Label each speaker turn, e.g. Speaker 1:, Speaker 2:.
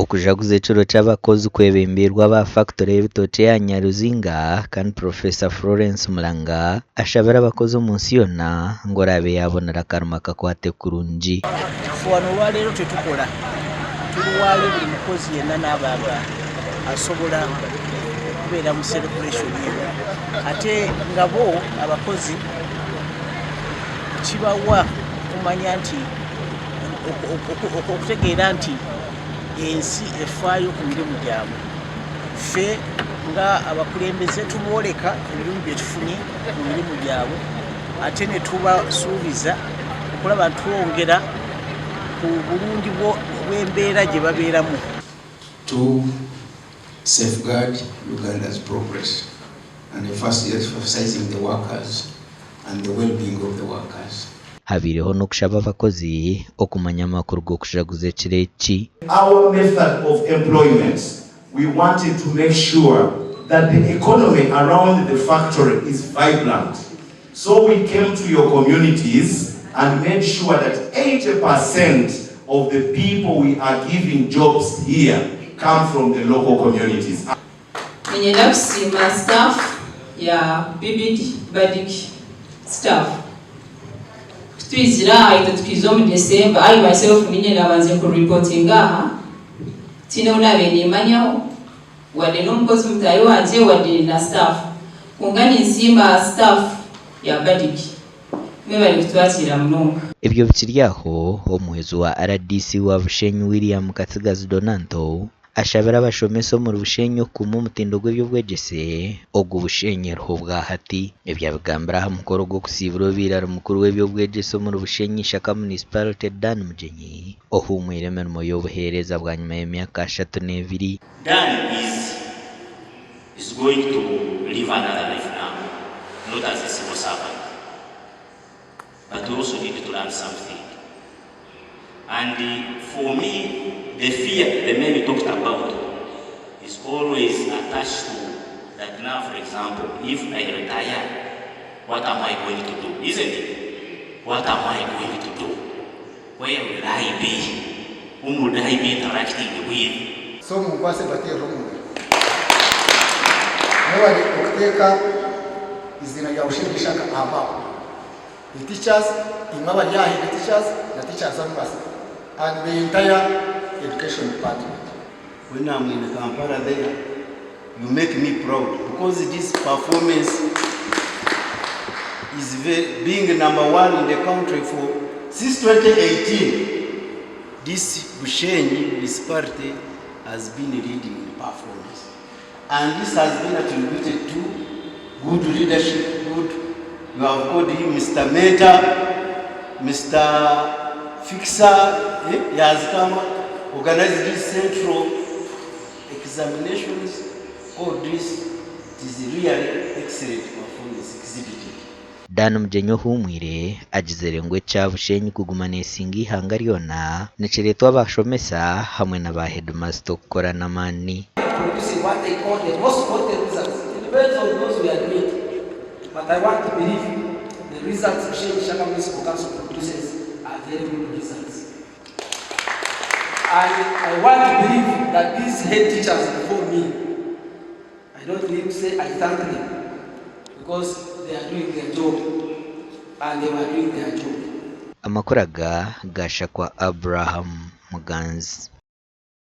Speaker 1: Okujaguza ekiro ky'abakozi kwebembeirwe aba fakitore y'ebitookye eya Nyaruzinga kandi Professor Florence Mulanga ashabire abakozi omu nsi yoona ngu oraabe yaabonera akarimo akakwate kurungi.
Speaker 2: Ife wano olwaleero tetukola, tuliwaayo buli mukozi yenna naaba nga asobola okubeera mu celebration eno ate nga bo abakozi kibawa okumanya nti okutegeera nti ensi efaayo ku mirimu gyabwe. Ffe nga abakulembeze tubooleka ebirungi bye tufunye mu mirimu gyabwe ate ne tubasuubiza okulaba nti twongera ku bulungi bw'embeera gye babeeramu.
Speaker 3: To safeguard Uganda's progress and emphasizing the workers and the well-being of the workers.
Speaker 1: Habaireho n'okushaba abakozi okumanya amakuru g'okujaguza ekiro eki.
Speaker 4: Our method of employment, we wanted to make sure that the economy around the factory is vibrant. So we came to your communities and made sure that 80% of the people we are giving jobs here come from the local communities.
Speaker 5: Niinyenda kusiima staff ya Bibidi Badik staff kutwizira aha itwe tukiiza omu December I myself niinye naabanze ku reportinga aha tihaine ou naabaire niimanyaho wadde n'omukozi mutaahi wangye wadde na staff kwonka ninsiima staff ya Badik mwebare kutwakiira munonga.
Speaker 1: Ebyo bikiri aho, omuhwezi wa rdc wa Bushenyi William Katsigazi Donanto ashabire abashomesa omuri Bushenyi okukuuma omutindo gw'eby'obwegyese ogu Bushenyi eriho obwahati. Ebi abigambire aha mukoro gw'okusiibura obaire ari mukuru w'eby'obwegyese omuri Bushenyi Ishaka Municipality Dan Mugyenyi ohuumwire emirimo y'obuheereza bwanyima y'emyaka 32.
Speaker 6: Dan is is going to live another life now, not as a civil servant but we also need to learn something and for me the fear the men talked about is always attached to that now for example if I retire what am I going to do isn't it what am I going to do where will I be whom would I be interacting with.
Speaker 7: So munkwase mbateerere omu ngaro. Mwebare okuteeka eiziina rya Bushenyi Ishaka aha maapu. The teachers, imwe abari aha head teachers na teachers abamwe and the entire education department.
Speaker 8: When I'm in Kampala there, you make me proud because this performance is very, being number one in the country for since 2018. This Bushenyi municipality has been leading in performance. And this has been attributed to good leadership, good, you have called him Mr. Mentor, Mr. Fixer, eh? he has come, organized these central examinations, all this, it is really excellent performance exhibited.
Speaker 1: Dan Mugyenyi ohuumwire agizire ngu ekya Bushenyi kuguma neesinga eihanga ryona nikireetwa abashomesa hamwe na ba heedimasita okukora n'amaani.
Speaker 9: Producing what they call the most important results. It depends on those we admit. But I want to believe the results Bushenyi Ishaka Municipal Council produces are very good results. And I want to believe that these head teachers before me, I don't need to say I thank them because they are doing their job and they were doing their job.
Speaker 1: Amakuru aga gaashakwa Abraham Muganzi.